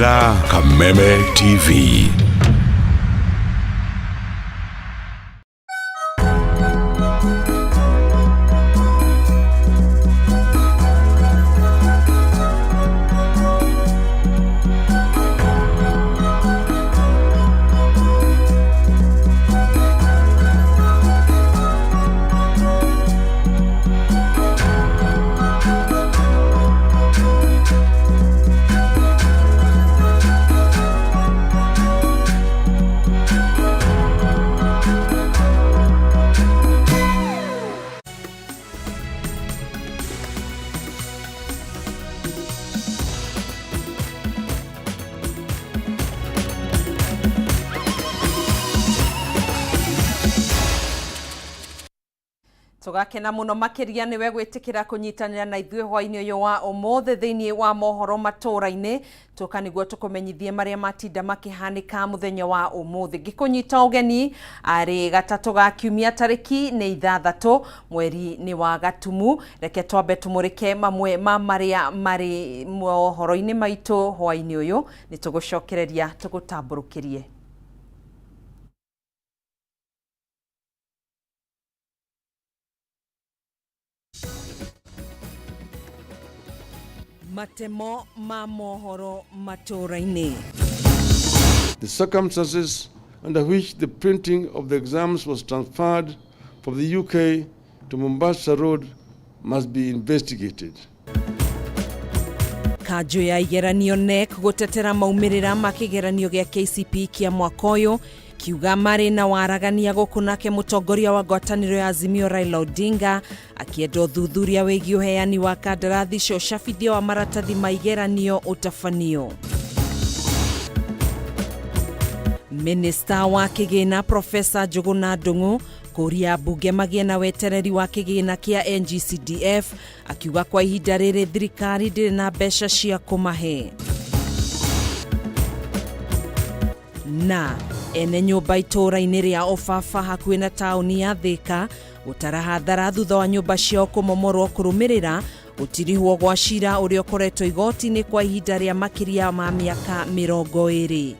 Ũrerorera Kameme TV. Tũgakena mũno makĩria nĩwe gwĩtĩkĩra kũnyitanĩra na ithuĩ hwainĩ ũyũ wa ũmũthĩ thĩinĩ wa mohoro matũũra-inĩ. Tũka nĩguo tũkũmenyithie marĩa matinda makĩhanĩka mũthenya wa ũmũthĩ. Ngĩkũnyita ũgeni arĩ gatatũ ga kiumia tarĩki nĩ 6 mweri nĩ wa Gatumu. Reke twambe tũmũrĩke mamwe ma marĩa marĩ mohoro-inĩ maitũ hwainĩ ũyũ, nĩ tũgũcokereria tũgũtambũrũkĩrie. Matemo ma mohoro matũũra-inĩ. The circumstances under which the printing of the exams was transferred from the UK to Mombasa Road must be investigated. Kanjũ ya igeranio KNEC gũtetera maumĩrĩra ma kĩgeranio gĩa KCPE kĩa mwaka ũyũ kiuga marĩ na waragania gũkũ, nake mũtongoria wa ngwatanĩro ya Azimio Raila Odinga akĩenda ũthuthuria wĩgiĩ ũheani wa kandarathi cia ũcabithia wa maratathi ma igeranio ũtabanio. Minista wa kĩgĩna Profesa Njũgũna Ndung'u kũria mbunge magĩe na wetereri wa kĩgĩna kĩa NGCDF, akiuga kwa ihinda rĩrĩ thirikari ndĩrĩ na mbeca cia kũmahe. Na ene nyũmba itũũra-inĩ rĩa Obaba hakuhĩ na taũni ya Thĩka gũtara hathara thutha wa nyũmba ciao kũmomorwo kũrũmĩrĩra gũtirihwo gwa cira ũrĩa ũkoretwo igoti-inĩ kwa ihinda rĩa makĩria ma mĩaka 20.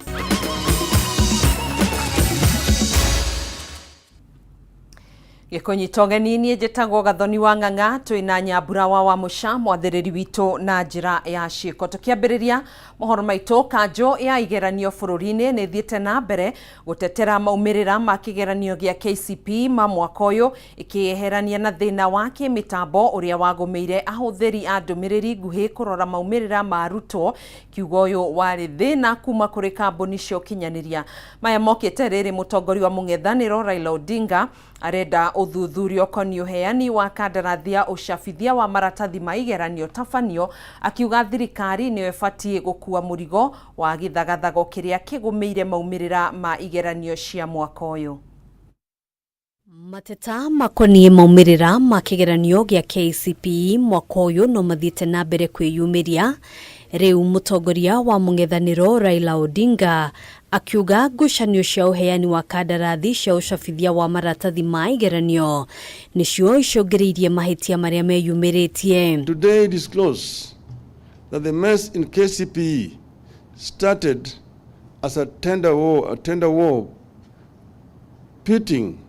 Gĩkũnyita ũgeni niĩ njĩtagwo Gathoni wa Ng'ang'a, twĩ na Nyambura wa Wamũca mwathĩrĩri witũ na njĩra ya ciĩko. Tũkĩambĩrĩria mohoro maitũ, kanjũ ya igeranio bũrũri-inĩ nĩ ĩthiĩte na mbere gũtetera maumĩrĩra ma kĩgeranio gĩa KCPE ma mwaka ũyũ, ĩkĩyeherania na thĩna wa kĩmĩtambo ũrĩa wagũmĩire ahũthĩri a ndũmĩrĩri nguhĩ kũrora maumĩrĩra ma arutwo. Kiugo ũyũ warĩ thĩna kuma kũrĩ kambuni cia ũkinyanĩria. Maya mokĩte rĩrĩ mũtongoria wa mũng'ethanĩro Raila Odinga arenda ũthuthuria ũkoniĩ ũheani wa kandarathi ya ũcabithia wa maratathi ma igeranio tabanio, akiuga thirikari nĩyo ĩbatiĩ gũkua mũrigo wa gĩthagathago kĩrĩa kĩgũmĩire maumĩrĩra ma igeranio cia mwaka ũyũ. Mateta makoniĩ maumĩrĩra ma kĩgeranio gĩa KCPE mwaka ũyũ no mathiĩte na mbere kwĩyumĩria. Rĩu mũtongoria wa mũng'ethanĩro Raila Odinga akiuga ngucanio cia ũheani wa kandarathi cia ũcabithia wa maratathi ma igeranio nĩcio icũngĩrĩirie mahĩtia marĩa meyumĩrĩtie. Today disclosed that the mess in KCPE started as a tender war pitting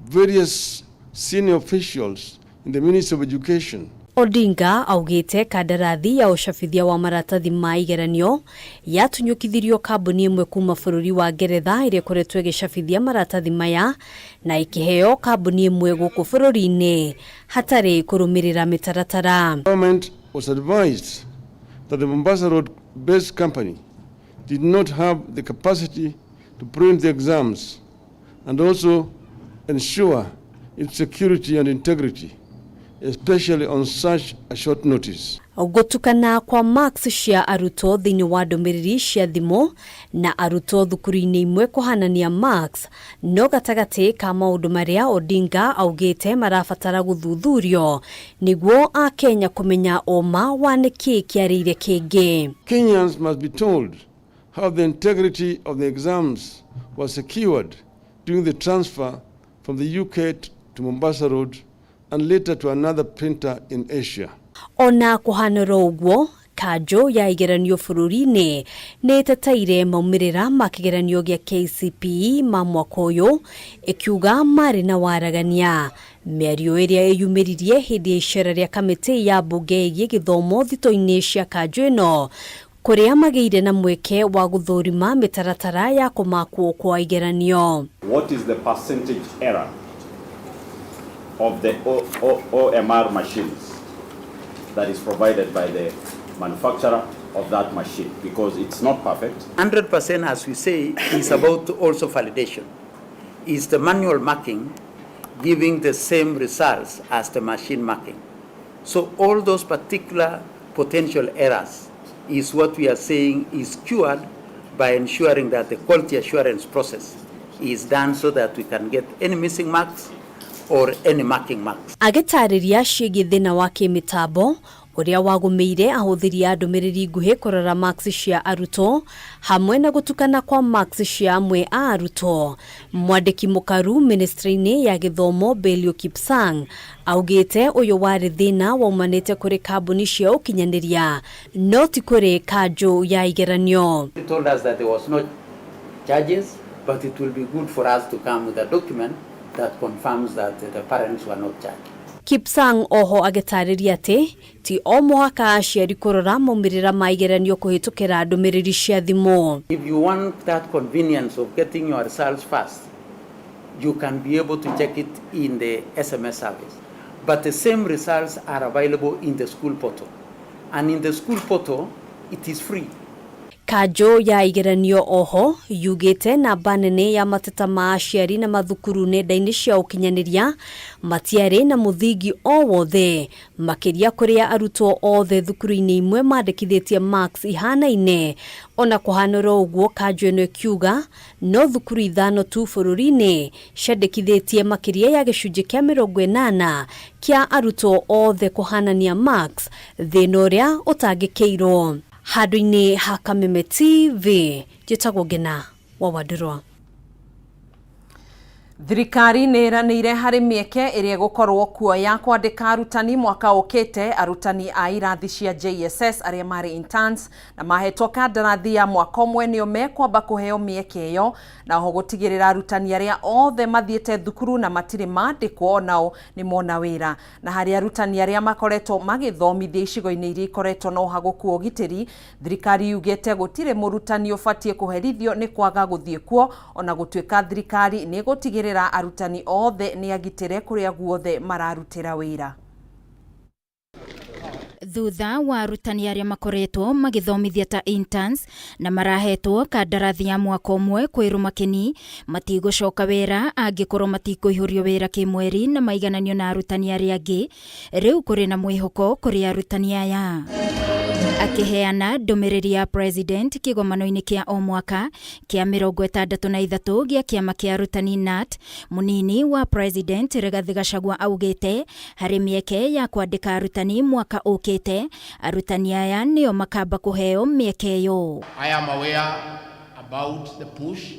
various senior officials in the Ministry of Education. Odinga augĩte kandarathi ya ũcabithia wa maratathi ma igeranio yatunyũkithirio kambuni ĩmwe kuma bũrũri wa Ngeretha ĩrĩa ĩkoretwo ĩgĩcabithia maratathi maya na ĩkĩheo kambuni ĩmwe gũkũ bũrũri-inĩ hatarĩ kũrũmĩrĩra mĩtaratara. Government was advised that the Mombasa Road based company did not have the capacity to print the exams and also ensure its security and integrity, especially on such a short notice. Gũtukana kwa marks cia arutwo thĩinĩ wa ndũmĩrĩri cia thimũ na arutwo thukuru-inĩ imwe kũhanania marks no gatagatĩ ka maũndũ marĩa Odinga augĩte marabatara gũthuthurio nĩguo akenya kũmenya ũma wa nĩkĩ kĩarĩire kĩngĩ. Kenyans must be told how the integrity of the exams was secured during the transfer from the UK to Mombasa Road and later to another printer in Asia. Ona kũhanĩra ũguo, Kanjũ ya igeranio bũrũri-inĩ nĩ ĩteteire maumĩrĩra ma kĩgeranio gĩa KCPE ma mwaka ũyũ, ĩkiuga marĩ na waragania. Mĩario ĩrĩa ĩyumĩririe hĩndĩ ya icera rĩa kamĩtĩ ya mbunge ĩgiĩ gĩthomo thito-inĩ cia kanjũ ĩno, kũrĩa magĩire na mweke wa gũthũrima mĩtaratara ya kũmakwo kwa igeranio. What is the percentage error of the OMR machines that is provided by the manufacturer of that machine? Because it's not perfect. 100%, as we say, is about also validation. Is the manual marking giving the same results as the machine marking? So all those particular potential errors is what we are saying is cured by ensuring that the quality assurance process is done so that we can get any missing marks or any marking marks. Agĩtarĩria ciĩgiĩ thĩna wa kĩmĩtambo ũrĩa wagũmĩire ahũthĩri a ndũmĩrĩri nguhĩ kũrora marks cia arutwo hamwe na gũtukana kwa marks cia amwe a arutwo, mwandĩki mũkaru ministry-inĩ ya gĩthomo Belio Kipsang augĩte ũyũ warĩ thĩna waumanĩte kũrĩ kambuni cia ũkinyanĩria no ti kũrĩ kanjũ ya igeranio. They told us that there was no charges, but it will be good for us to come with a document that confirms that the parents were not charged. Kipsang oho agĩtarĩria atĩ ti o mũhaka aciari kũrora maumĩrĩra ma igeranio kũhĩtũkĩra ndũmĩrĩri cia thimũ. If you want that convenience of getting your results fast, you can be able to check it in the SMS service. But the same results are available in the school portal. And in the school portal, it is free. Kanjũ ya igeranio oho yugĩte namba nene ya mateta ma aciari na mathukuru nenda-inĩ cia ũkinyanĩria matiarĩ na mũthingi o wothe, makĩria kũrĩa arutwo othe thukuru-inĩ imwe mandĩkithĩtie marks ihanaine. Ona kũhanĩra ũguo, kanjũ ĩno ĩkiuga no thukuru 5 tu bũrũri-inĩ ciandĩkithĩtie makĩria ya gĩcunjĩ kĩa 80 kĩa arutwo othe kũhanania marks, thĩna ũrĩa ũtangĩkĩirwo. Handũ-inĩ ha Kameme TV, njĩtagwo Ngena wa Wandirwa. Thirikari nĩ ĩranĩire harĩ mĩeke ĩrĩa ĩgũkorwo kuo ya kwandĩka arutani mwaka ũkĩte. Arutani a irathi cia JSS arĩa marĩ interns na mahetwo kandarathi ya mwaka ũmwe nĩo mekwamba kũheo mĩeke ĩyo, na oho gũtigĩrĩra arutani arĩa othe mathiĩte thukuru na matirĩ mandĩkwo onao nĩ mona wĩra. Na harĩ arutani arĩa makoretwo magĩthomithia icigo-inĩ iria ikoretwo na ũhagũku wa ũgitĩri, thirikari yugĩte gũtirĩ mũrutani ũbatiĩ kũherithio nĩ kwaga gũthiĩ kuo, ona gũtuĩka thirikari nĩ ĩgũtigĩrĩra arutani othe nĩ agitĩre kũrĩa guothe mararutĩra wĩra. Thutha wa arutani arĩa makoretwo magĩthomithia ta interns na marahetwo kandarathi ya mwaka ũmwe kwĩrwo makeni matigũcoka wĩra angĩkorwo matikũihũrio wĩra kĩmweri na maigananio na arutani arĩa angĩ, rĩu kũrĩ na mwĩhoko kũrĩ arutani aya. Akĩheana ndũmĩrĩri ya president kĩgomano-inĩ kĩa o mwaka kĩa 63 gĩa kĩama kĩa arutani KNUT, mũnini wa president Rigathĩ Gachagua augĩte harĩ mĩeke ya kwandĩka arutani mwaka ũkĩte, arutani aya nĩo makamba kũheo mĩeke ĩyo. I am aware about the push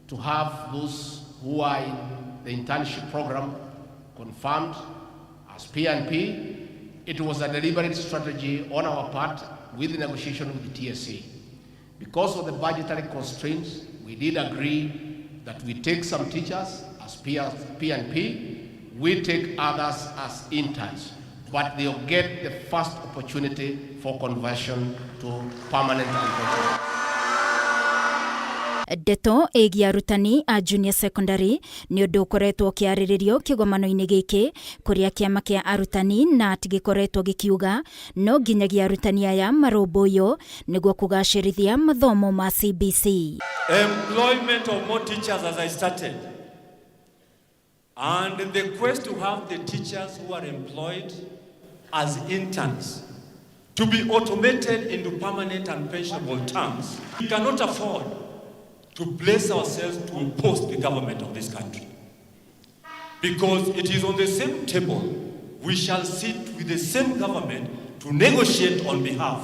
to have those who are in the internship program confirmed as P&P. It was a deliberate strategy on our part with the negotiation with the TSC. Because of the budgetary constraints, we did agree that we take some teachers as P&P, we take others as interns, but they'll get the first opportunity for conversion to permanent and Ndeto ĩgiĩ arutani a junior secondary nĩ ũndũ ũkoretwo ũkĩarĩrĩrio kĩgomano-inĩ gĩkĩ, kũrĩa kĩama kĩa arutani KNUT gĩkoretwo gĩkiuga no nginyagia arutani aya marũmbũiyo nĩguo kũgacĩrithia mathomo ma CBC. Employment of more teachers as I started, and the quest to have the teachers who are employed as interns to be automated into permanent and pensionable terms. We cannot afford to place ourselves to oppose the government of this country, because it is on the same table we shall sit with the same government to negotiate on behalf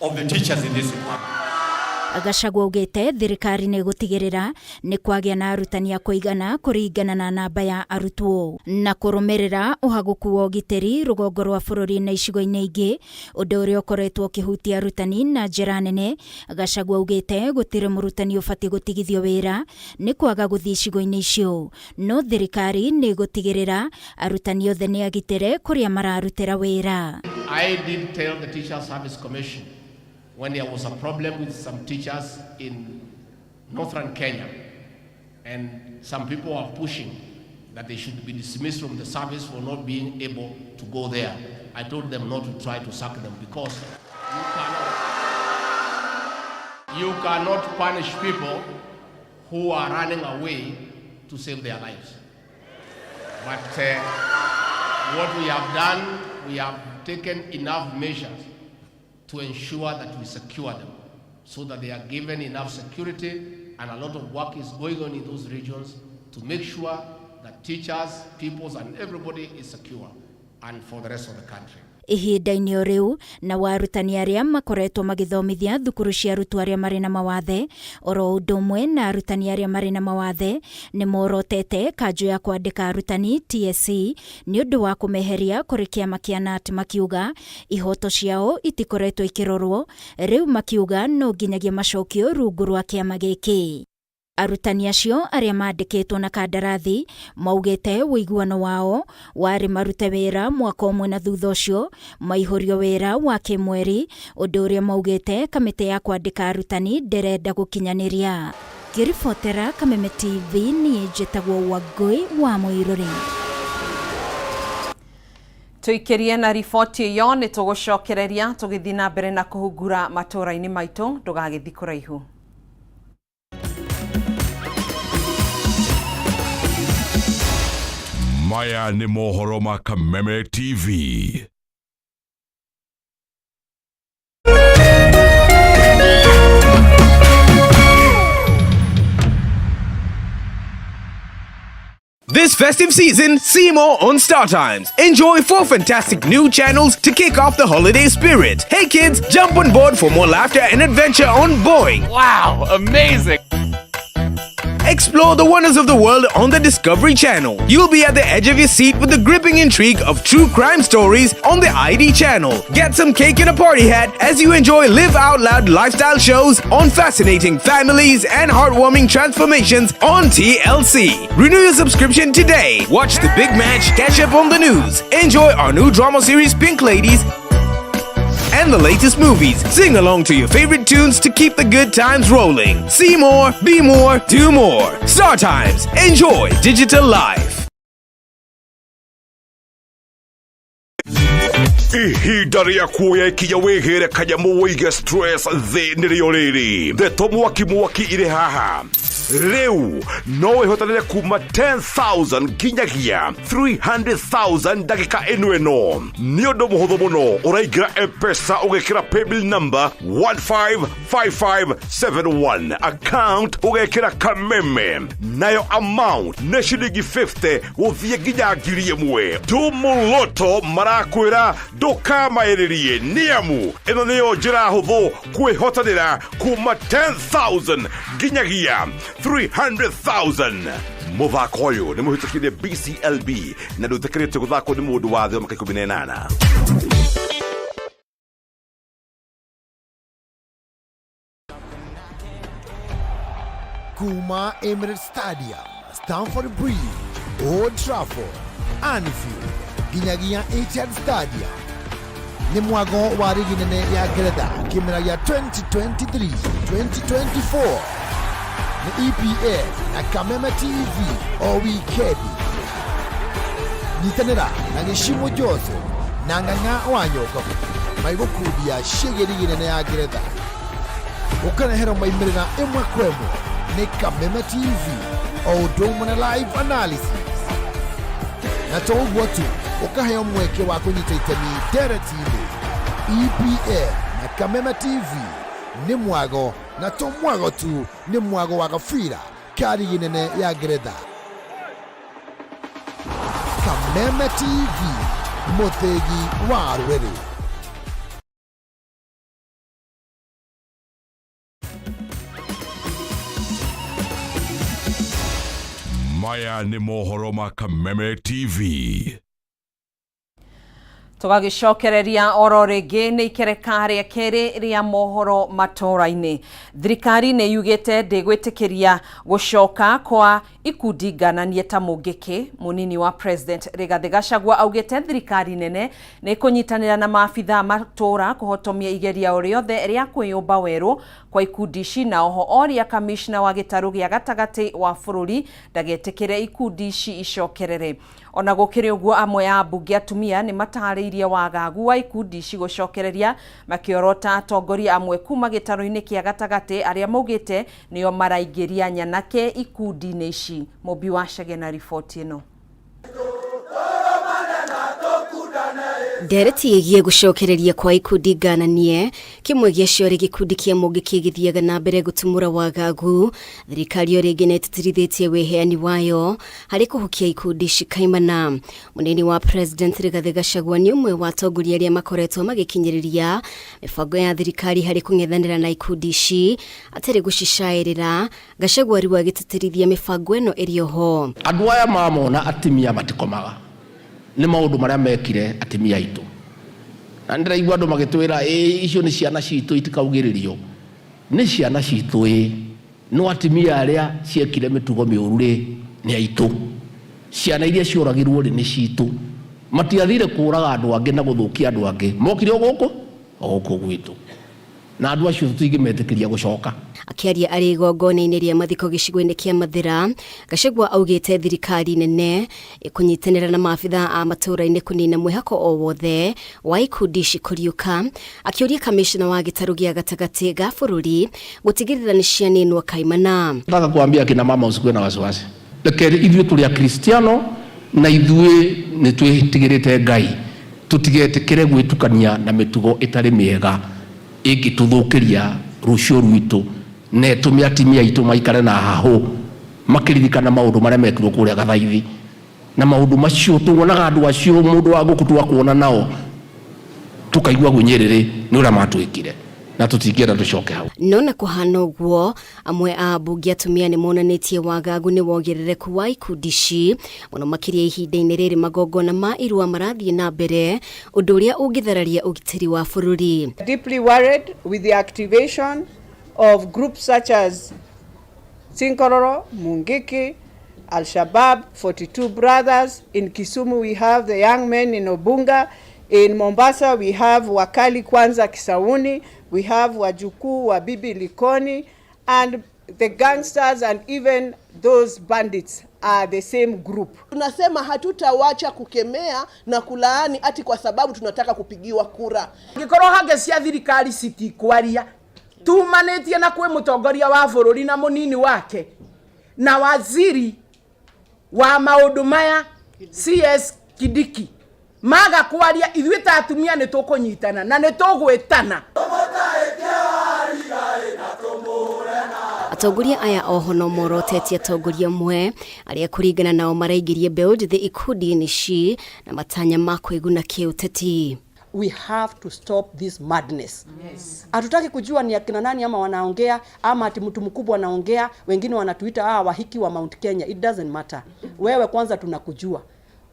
of the teachers in this department. Gachagua augĩte thirikari nĩ ĩgũtigĩrĩra nĩ kwagĩa na arutani a kũigana kũringana na namba ya arutwo na kũrũmĩrĩra ũhagũku wa ũgitĩri rũgongo rwa bũrũri na icigo-inĩ ingĩ, ũndũ ũrĩa ũkoretwo ũkĩhutia arutani na njĩra nene. Gachagua augĩte gũtirĩ mũrutani ũbatiĩ gũtigithio wĩra nĩ kwaga gũthiĩ icigo-inĩ icio, no thirikari nĩ ĩgũtigĩrĩra arutani othe nĩ agitĩre kũrĩa mararutĩra wĩra. I did tell the Teacher Service Commission when there was a problem with some teachers in northern Kenya, and some people are pushing that they should be dismissed from the service for not being able to go there. I told them not to try to sack them because you cannot punish people who are running away to save their lives. But what we have done, we have taken enough measures to ensure that we secure them so that they are given enough security, and a lot of work is going on in those regions to make sure that teachers, pupils, and everybody is secure, and for the rest of the country. Ihinda-inĩ o rĩu na warutani arĩa makoretwo magĩthomithia thukuru cia arutwo arĩa marĩ na mawathe oro ũndũ ũmwe na arutani arĩa marĩ na mawathe nĩ morotete kanjũ ya kwandĩka arutani TSC nĩ ũndũ wa kũmeheria kũrĩ kĩama kĩa KNUT, makiuga ihoto ciao itikoretwo ikĩrorwo, rĩu makiuga no nginyagia macokio rungu rwa kĩama gĩkĩ. Arutani acio arĩa mandĩkĩtwo na kandarathi maugĩte ũiguano wao warĩ marute wĩra mwaka ũmwe na thutha ũcio maihũrio wĩra wa kĩmweri, ũndũ ũrĩa maugĩte kamĩtĩ ya kwandĩka arutani ndĩrenda gũkinyanĩria. Ngĩribotera Kameme TV, niĩ njĩtagwo Wangũi wa Mũirũrĩ. Tuikirie na riboti ĩyo nĩ tũgũcokereria tũgĩthiĩ na mbere na kũhungura matũũra-inĩ maitũ, ndũgagĩthiĩ kũraihu. Maya nĩ mohoro ma Kameme TV. This festive season, see more on StarTimes. Enjoy 4 fantastic new channels to kick off the holiday spirit. Hey kids, jump on board for more laughter and adventure on Boeing. Wow, amazing! Explore the wonders of the world on the Discovery Channel. You'll be at the edge of your seat with the gripping intrigue of true crime stories on the ID Channel. Get some cake and a party hat as you enjoy live out loud lifestyle shows on fascinating families and heartwarming transformations on TLC. Renew your subscription today. Watch the big match, catch up on the news. Enjoy our new drama series Pink Ladies and the latest movies. Sing along to your favorite tunes to keep the good times rolling. See more, be more, do more. Star Times. Enjoy digital life. Ihinda rĩa kuoya ikinya wĩgĩre kanyamũ wĩige stress thĩ nĩrĩo rĩrĩ ndeto mwaki mwaki irĩ haha rĩu no wĩhotanĩre kuma 10,000 nginyagia 300,000 ndagĩka ĩno ĩno nĩ ũndũ mũhũthũ mũno ũraingĩra M-Pesa ũgekĩra paybill number 155571, account ũgekĩra Kameme, nayo amount nĩ ciringi 50 gũthiĩ nginya 1,000. Tumũloto marakwĩra ndũkamaĩrĩrie nĩamu ĩno nĩyo njĩra hũthũ kwĩhotanĩra kuma 10,000 nginyagia 300,000. Mũthako ũyũ nĩ mũhĩtũkire BCLB na ndũĩtĩkĩrĩtio gũthakwo nĩ mũndũ wa thĩ wa mĩaka 18. Kuma Emirates Stadium, Stamford Bridge, Old Trafford, Anfield nginyagia Etihad Stadium nĩ mwago wa rigi nene ya Ngeretha kĩmera gĩa 2023-2024 nĩ EPL na Kameme TV o wikendi. Nyitanĩra na Gĩcimo Joseph na Ng'ang'a wa Nyokabu maigũkundia ciĩgiĩ rigi nene ya Ngeretha, ũkareherwo maimĩrĩra ĩmwe kwa ĩmwe nĩ Kameme TV o ũndũ ũmwe na live analysis, na to ũguo tu, ũkaheo mweke wa kũnyita itemi ndereti-inĩ. EPL na Kameme TV nĩ mwago, na to mwago tu, nĩ mwago wa gabira ka rigi nene ya Ngeretha. Kameme TV, mũthĩgi wa rũrĩrĩ. Maya nĩ mohoro ma Kameme TV. Tũgagĩcokereria oro rĩngĩ nĩ ikereka rĩa kerĩ rĩa mohoro matũũra-inĩ. Thirikari nĩ yugĩte ndĩgwĩtĩkĩria gũcoka kwa ikundi ngananie ta Mũngĩkĩ. Mũnini wa President Rigathĩ Gachagua augĩte thirikari nene nĩ ĩkũnyitanĩra na maabithaa matũũra kũhotomia igeria o rĩothe rĩa kwĩyũmba werũ kwa ikundi ici, na oho oria kamishna wa gĩtarũ gĩa gatagatĩ wa bũrũri ndagetĩkĩre ikundi ici icokerere. Ona gũkĩrĩ ũguo, amwe a ambunge atumia nĩ matarĩirie wagagu wa ikundi ici gũcokereria, makĩorota atongoria amwe kuma gĩtarũ-inĩ kĩa gatagatĩ arĩa maugĩte nĩo maraingĩria nyanake ikundi-inĩ ici. Mũmbi wa Chege na riboti ĩno. Ndereti ĩgiĩ gũcokereria kwa ikundi ngananie, kĩmwe gĩacio arĩ gĩkundi kĩa Mũngĩkĩ gĩthiaga na mbere gũtumũra wagagu. Thirikari o rĩngĩ nĩ ĩtĩtĩrithĩtie wĩheani wayo harĩ kũhukia ikundi ici kaimana. Mũnini wa President Rigathĩ Gachagua nĩ ũmwe wa atongoria arĩa makoretwo magĩkinyĩrĩria mĩbango ya thirikari harĩ kũng'ethanĩra na ikundi ici atarĩ gũcicaĩrĩra. Gachagua rĩu agĩtĩtĩrithia mĩbango ĩno ĩrĩ oho. Andũ aya mamona atimia matikomaga nĩ maũndũ marĩa mekire atimia aitũ, na nĩndĩraigua andũ magĩtwĩra ĩĩ icio nĩ ciana citũ itikaugĩrĩrio. Nĩ ciana citũ ĩĩ, no atimia arĩa ciekire mĩtugo mĩũru rĩ nĩ aitũ. Ciana iria cioragirwo rĩ nĩ citũ. Matiathire kũraga andũ angĩ na gũthũkia andũ angĩ, mokire o gũkũ o gũkũ gwitũ, na andũ acio tũtingĩmetĩkĩria gũcoka. Akĩaria arĩ igongona-inĩ rĩa mathiko gĩcigo-inĩ kĩa Mathĩra, Gachagua augĩte thirikari nene ĩkũnyitanĩra na maabithaa a matũũra-inĩ kũnina mwĩhako o wothe wa ikundi ici kũriũka. Akĩũria kamishna wa gĩtarũ gĩa gatagatĩ ga bũrũri gũtigĩrĩra nĩ cianinwo kaimana. Nataka kuambia kina mama usikuwe na wasiwasi. Reke ithuĩ tũrĩ akristiano na ithuĩ nĩ twĩtigĩrĩte Ngai, tũtigetĩkĩre gwĩtukania na mĩtugo ĩtarĩ mĩega ĩngĩtũthũkĩria rũciũ rwitũ na ĩtũme atimia aitũ maikare na hahũ makĩririkana maũndũ marĩa mekirwo kũrĩa Gathaithi. Na maũndũ macio tuonaga andũ acio mũndũ wa gũkũ twakuona nao tũkaigua gwĩnyĩrĩrĩ nĩ ũrĩa matwĩkire, na tũtingĩenda tũcoke hau. No na kũhana ũguo, amwe a ambunge atumia nĩ monanĩtie wagagu nĩ wongerereku wa ikundi ici, mũno makĩria ihinda-inĩ rĩrĩ magongona ma irua marathiĩ na mbere, ũndũ ũrĩa ũngĩthararia ũgitĩri wa bũrũri. Deeply worried with the activation of groups such as Chinkororo, Mungiki, Al-Shabaab, 42 Brothers. In Kisumu we have the young men in Obunga. In Mombasa we have Wakali Kwanza Kisauni. We have Wajukuu wa Bibi Likoni. And the gangsters and even those bandits are the same group. Tunasema hatutawacha kukemea na kulaani ati kwa sababu tunataka kupigiwa kura. Ngikorwo hange cia thirikari citikwaria tumanĩtie na kwĩ mũtongoria wa bũrũri na mũnini wake na waziri wa maũndũ maya CS Kindiki maga kwaria, ithuĩ ta atumia nĩ tũkũnyitana na nĩ tũgwĩtana. Atongoria aya oho no morotetie atongoria amwe arĩa kũringana nao maraingĩria mbeũ njĩthĩ ikundi-inĩ ici na matanya ma kwĩguna kĩũteti. We have to stop this madness. Hatutaki kujua ni akina nani ama wanaongea ama ati mtu mkubwa anaongea, wengine wanatuita wahiki wa Mount Kenya. It doesn't matter. Wewe kwanza tunakujua.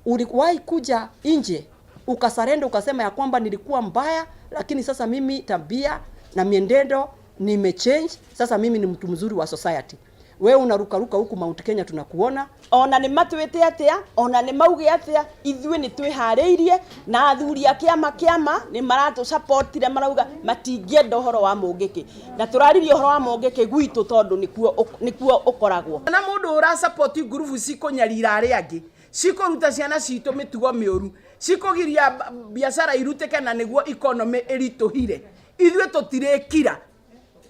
Uliwahi kuja nje ukasarenda ukasema ya kwamba nilikuwa mbaya, lakini sasa mimi tabia na mienendo nimechange, sasa mimi ni mtu mzuri wa society. Wewe unarukaruka huku Mount Kenya tunakuona. Ona nĩ matwĩte atĩa, ona nĩ mauge atĩa, ithuĩ nĩ twĩharĩirie na athuri a kĩama kĩama nĩ maratũsupportire, marauga matingĩenda ũhoro wa Mũngĩkĩ, na tũraririe ũhoro wa Mũngĩkĩ gwitũ tondũ nĩkuo ũkoragwo. Na mũndũ ũrasupport ngurubu cikũnyarira arĩa angĩ, cikũruta ciana citũ mĩtugo mĩũru, cikũgiria biacara irutĩke na nĩguo economy ĩritũhire, ithuĩ tũtirĩkira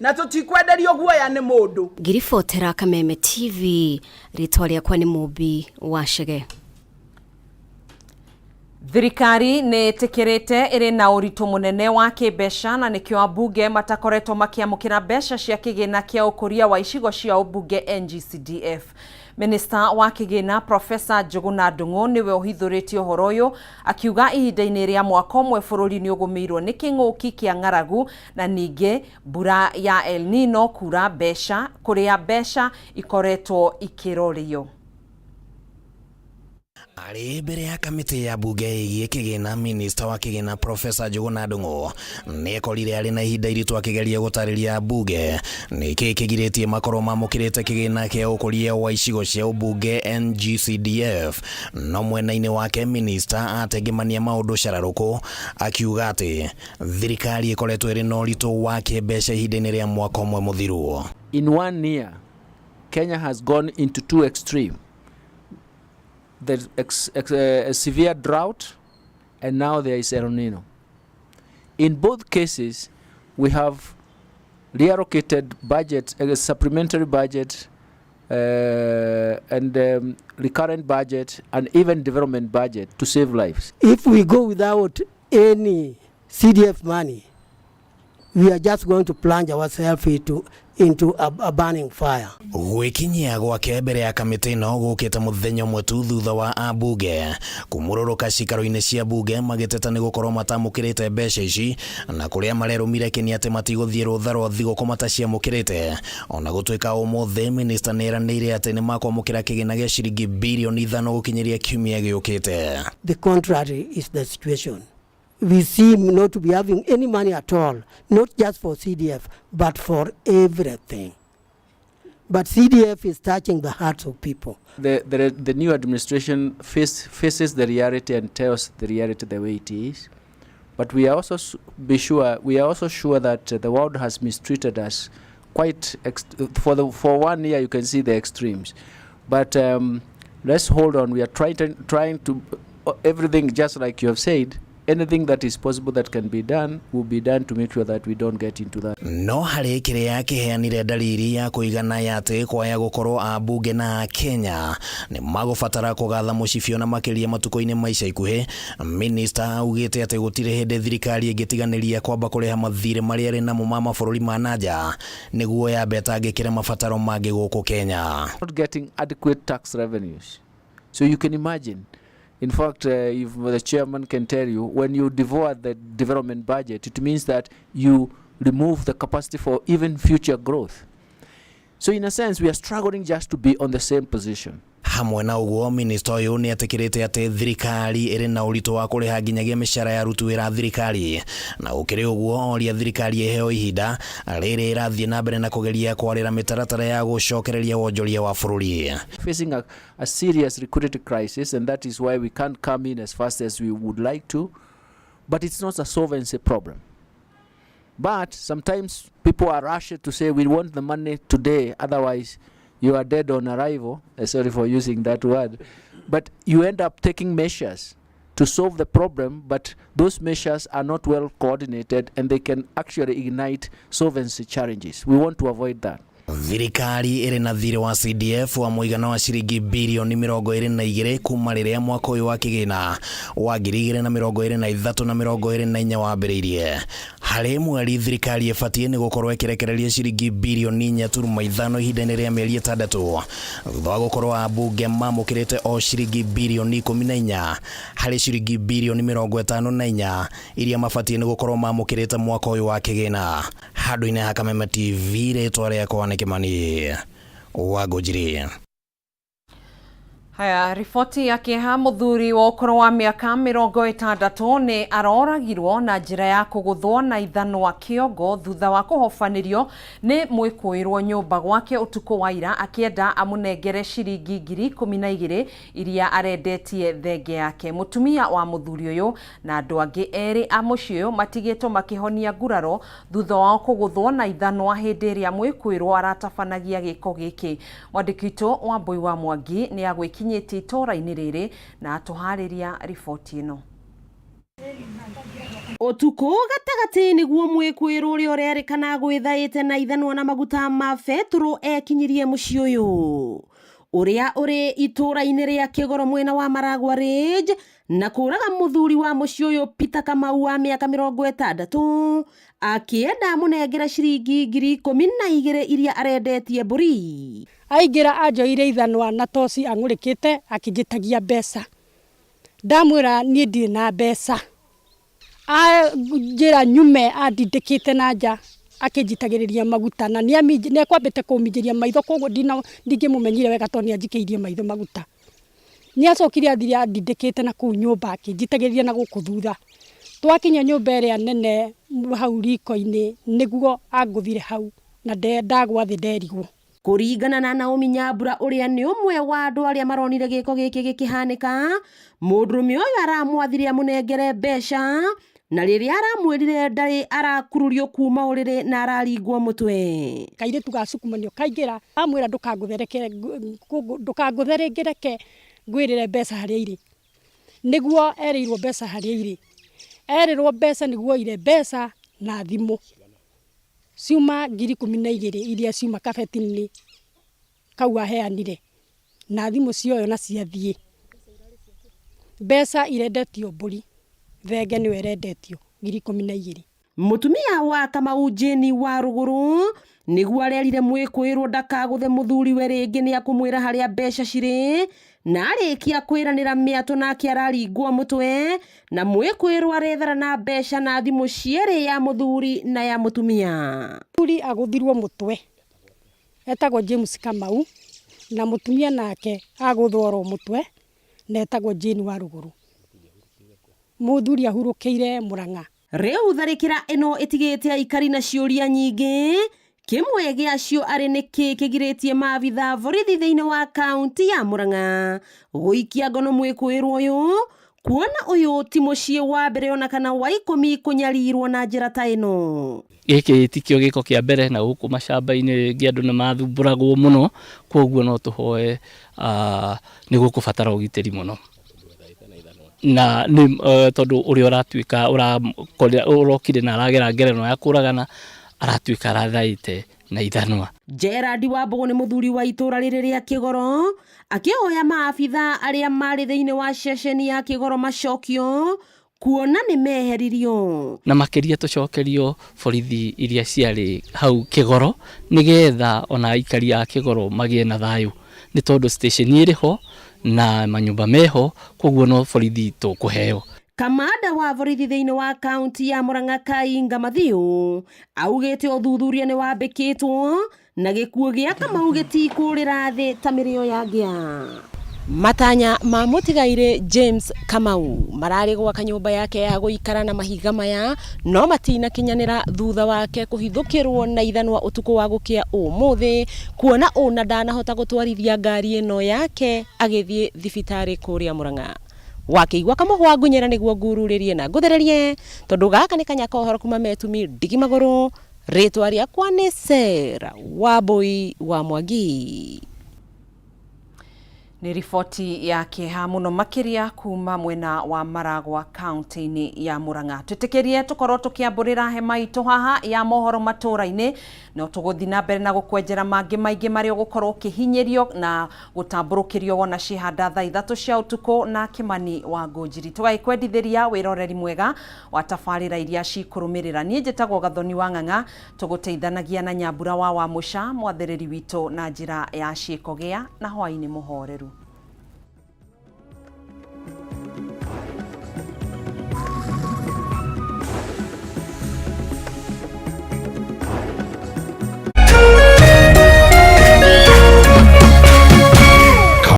na tũtikwenderio guoya nĩ mũndũ. Ngiribotera Kameme TV, rĩtwa rĩakwa nĩ Mũmbi wa Chege. Thirikari nĩ ĩtĩkĩrĩte ĩrĩ na ũritũ mũnene wa kĩmbeca na nĩkĩo ambunge matakoretwo makĩamũkĩra mbeca cia kĩgĩna kĩa ũkũria wa icigo cia ũmbunge NGCDF. Minista wa kĩgĩna Profesa Njuguna Ndung'u nĩwe ũhithũrĩtie ũhoro ũyũ akiuga ihinda-inĩ rĩa mwaka ũmwe bũrũri nĩ ũgũmĩirwo nĩ kĩng'ũki kĩa ng'aragu na ningĩ mbura ya El Nino kura mbeca kũrĩa mbeca ikoretwo ikĩrorio. Arĩ mbere ya kamĩtĩ ya mbunge ĩgiĩ kĩgĩna, minista wa kĩgĩna Profesa Njũgũna Ndung'u nĩ ekorire arĩ na ihinda iritũ akĩgeria gũtarĩria mbunge nĩkĩ kĩgirĩtie makorwo mamũkĩrĩte kĩgĩna kĩa ũkũria wa icigo cia ũmbunge NGCDF. No mwena-inĩ wake minista atengemania maũndũ cararũkũ akiuga atĩ thirikari ĩkoretwo ĩrĩ na ũritũ wa kĩmbeca ihinda-inĩ rĩa mwaka ũmwe mũthiru. In one year, Kenya has gone into two extremes. There's a severe drought, and now there is El Nino. In both cases, we have reallocated budget, a supplementary budget, and recurrent budget, and even development budget to save lives. If we go without any CDF money, we are just going to plunge ourselves into a burning fire. Gwĩkinyia gwake mbere ya kamĩtĩ ĩno gũkĩte mũthenya ũmwe tu thutha wa ambunge kũmũrũrũka cikaro-inĩ cia mbunge magĩteta nĩ gũkorwo matamũkĩrĩte mbeca ici, na kũrĩa marerũmire kĩni atĩ matigũthiĩ rũtha rwa thigũkũ mataciamũkĩrĩte. Ona gũtuĩka ũmũthĩ minista nĩ eranĩire atĩ nĩ makwamũkĩra kĩgĩna gĩa ciringi birioni 5 gũkinyĩria kiumia gĩũkĩte. The contrary is the situation. We seem not to be having any money at all, not just for CDF, but for everything. But CDF is touching the hearts of people. The new administration faces the reality and tells the reality the way it is. But we are also be sure, we are also sure that the world has mistreated us quite for 1 year. You can see the extremes. But let's hold on. We are trying to everything, just like you have said. Anything that is possible that can be done will be done to make sure that we don't get into that. No harĩ kĩrĩa kĩheanire dalili ya kũigana ya atĩ kwaya gũkorwo ambunge na Kenya nĩ magũbatara kũgatha mũcibio na makĩria matukũ-inĩ ma ica ikuhĩ. Minista augĩte atĩ gũtirĩ hĩndĩ thirikari ĩngĩtiganĩria kwamba kũrĩha mathirĩ marĩa ĩrĩ namo ma mabũrũri ma nanja nĩguo yambe ĩtangĩkĩre mabataro mangĩ gũkũ Kenya. Not getting adequate tax revenues. So you can imagine. In fact, if the chairman can tell you, when you devour the development budget, it means that you remove the capacity for even future growth. So in a sense, we are struggling just to be on the same position. Hamwe na ũguo, minista ũyũ nĩ etĩkĩrĩte atĩ thirikari ĩrĩ na ũritũ wa kũrĩha nginyagia mĩcara ya aruti wĩra a thirikari, na gũkĩrĩ ũguo oria thirikari ĩheo ihinda rĩrĩ ĩrathiĩ na mbere na kũgeria kwarĩra mĩtaratara ya gũcokereria wonjoria wa bũrũri. Facing a serious liquidity crisis, and that is why we can't come in as fast as we would like to, but it's not a solvency problem. But sometimes people are rushed to say we want the money today, otherwise you are dead on arrival. Sorry for using that word. But you end up taking measures to solve the problem, but those measures are not well coordinated and they can actually ignite solvency challenges. We want to avoid that. Thirikari ĩrĩ na thirĩ wa CDF wa mũigana wa ciringi birioni 22 kuma rĩrĩa mwaka ũyũ wa kĩgĩna wa ngiri igĩrĩ na mĩrongo ĩrĩ na ithatũ na mĩrongo ĩrĩ na inya wambĩrĩirie. Harĩ mweri thirikari ĩbatiĩ nĩ gũkorwo ĩkĩrekereria ciringi birioni inya turuma ithano ihinda-inĩ rĩa mĩeri ĩtandatũ thutha wa gũkorwo ambunge mamũkĩrĩte o ciringi birioni 14 harĩ ciringi birioni 54 iria mabatiĩ nĩ gũkorwo mamũkĩrĩte mwaka ũyũ wa kĩgĩna. Handũ-inĩ ha Kameme TV, rĩtwa rĩakwa nĩ Kimani Wangũnjiri. Haya, riboti ya kĩeha, mũthuri wa ũkũrũ wa mĩaka 60 nĩ aroragirwo na njĩra ya kũgũthwo na ithanwa kĩongo thutha wa kũhobanĩrio nĩ mwĩkũĩrwo nyũmba gwake ũtukũ wa ira akĩenda amũnengere ciringi ngiri ikũmi na igĩrĩ iria arendetie thenge yake. Mũtumia wa mũthuri ũyũ na andũ angĩ erĩ a mũciĩ ũyũ matigĩtwo makĩhonia nguraro thutha wao kũgũthwo na ithanwa hĩndĩ ĩrĩa mwĩkũĩrwo aratabanagia gĩko gĩkĩ. Mwandĩki witũ Wambũi wa Mwangi nĩ agwĩkinyĩtie itũũra-inĩ rĩrĩ na atũharĩria riboti ĩno. Ũtukũ gatagatĩ nĩguo mwĩkũĩrwo ũrĩa ũrerĩkana gwĩthaĩte na ithanwa na maguta ma betũrũ ekinyirie mũciĩ ũyũ ũrĩa ũrĩ itũũra-inĩ rĩa Kĩgoro mwena wa Maragwa Ridge na kũraga mũthuri wa mũciĩ ũyũ Peter Kamau wa mĩaka 60 akĩenda amũnengere ciringi ngiri ikũmi na igĩrĩ iria arendetie mbũri. Aingĩra anjoire ithanwa na toci ang'ũrĩkĩte akĩnjĩtagia mbeca. Ndamwĩra niĩ ndirĩ na mbeca. Anjĩra nyume andindĩkĩte na nja akĩnjitagĩrĩria maguta na nĩekwambĩte kũminjĩria maitho, koguo ndingĩmũmenyire wega tondũ nĩanjikĩirie maitho maguta. Nĩ acokire athire andindĩkĩte na kũu nyũmba akĩnjitagĩrĩria na gũkũ thutha. Twakinya nyũmba ĩrĩa nene hau riko-inĩ nĩguo angũthire hau na ndagwa thĩ nderigwo. Kũringana na Naomi Nyambura ũrĩa nĩ ũmwe wa andũ arĩa maronire gĩko gĩkĩ gĩkĩhanĩka, mũndũrũme ũyũ aramwathire amũnengere mbeca na rĩrĩa aramwĩrire ndarĩ arakururio kuma ũrĩrĩ na araringwo mũtwe. Kairĩtu gacukumanio kaingĩra amwĩra ndũkangũthe rĩngĩ reke ngwĩrĩre mbeca harĩa irĩ. Nĩguo erĩirwo mbeca harĩa irĩ. Erĩrwo mbeca nĩguo oire mbeca na thimũ. Ciuma 12,000 iria ciuma kabeti-inĩ kau aheanire na thimũ cioywo na ciathiĩ. Mbeca irendetio mbũri, thenge nĩyo ĩrendetio 12,000. Mũtumia wa Kamau Jane wa Rũgũrũ nĩguo arerire mwĩkũĩrwo ndakagũthe mũthuriwe rĩngĩ nĩakũmwĩra harĩa mbeca cirĩ na arĩkia kwĩranĩra mĩatũ nake araringwo mũtwe na mwĩkũĩrwo arethara na mbeca na thimũ cierĩ ya mũthuri na ya mũtumia. Mũthuri agũthirwo mũtwe etagwo James Kamau na mũtumia nake agũthwo oro mũtwe na etagwo Jane wa Rũgũrũ. Mũthuri ahurũkĩire Mũrang'a. Rĩu tharĩkĩra ĩno ĩtigĩte aikari na ciũria nyingĩ, kĩmwe gĩacio arĩ nĩkĩ kĩgirĩtie maabitha a borithi thĩinĩ wa kaunti ya Murang'a gũikia ngono mwĩkũĩrwo ũyũ, kuona ũyũ ti mũciĩ wa mbere ona kana wa ikũmi kũnyarirwo na njĩra ta ĩno. Gĩkĩ tikĩo gĩko kĩa mbere na gũkũ macamba-inĩ rĩngĩ andũ nĩ mathumbũragwo mũno, kwoguo no tũhoe nĩ gũkũbatara ũgitĩri mũno. Na nĩ tondũ ũrĩa ũratuĩka ũrokire na aragera ngerenwa ya kũragana aratuĩka arathaĩte na ithanwa. Gerald Wambũgũ nĩ mũthuri wa itũra rĩrĩ rĩa Kĩgoro akĩhoya maabitha arĩa marĩ thĩinĩ wa ceceni ya Kĩgoro macokio kuona nĩ meheririo. Na makĩria tũcokerio borithi iria ciarĩ hau Kĩgoro nĩgetha ona aikari a Kĩgoro magĩe na thayũ nĩ tondũ station ĩrĩ ho na manyũmba meho kwoguo no borithi tũkũheo. Kamanda wa borithi thĩinĩ wa kaunti ya Murang'a Kainga Mathiu augĩte ũthuthuria nĩ wambĩkĩtwo Na gĩkuũ gĩa Kamau gĩtikũũrĩra thĩ ta mĩrĩo ya ngĩa. Matanya ma mũtigairĩ James Kamau mararĩ gwaka nyũmba yake ya gũikara na mahiga maya no matinakinyanĩra thutha wake kũhithũkĩrwo na ithanwa ũtukũ wa gũkĩa ũmũthĩ kuona ũna ndanahota gũtwarithia ngari ĩno yake agĩthiĩ thibitarĩ kũrĩa Murang'a. Wakĩigua kamũhwa ngunyĩra nĩguo ngururĩrie na ngũthererie tondũ gaka nĩ kanya ka ũhoro kuma Metumi ndigi magũrũ Rĩtwa rĩakwa nĩ Sarah Wambui wa Mwangi. Nĩ riboti ya kĩeha mũno makĩria kuma mwena wa Maragwa kaunti-inĩ ya Murang'a. Twĩtĩkĩrie tũkorwo tũkĩambũrĩra hema itũ haha ya mohoro matũra-inĩ, no tũgũthiĩ na mbere na gũkwenjera mangĩ maingĩ marĩa ũgũkorwo ũkĩhinyĩrio na gũtambũrũkĩrio wona ciĩhanda thaa ithatũ cia ũtukũ na Kĩmani wa Ngũnjiri. Tũgagĩkwendithĩria wĩroreri mwega wa tabarĩra iria cikũrũmĩrĩra. Niĩ njĩtagwo Gathoni wa Ng'ang'a, tũgũteithanagia na Nyambura wa Wamũca, mwathĩrĩri witũ na njĩra ya ciĩko. Gĩa na hwaĩ-inĩ mũhoreru.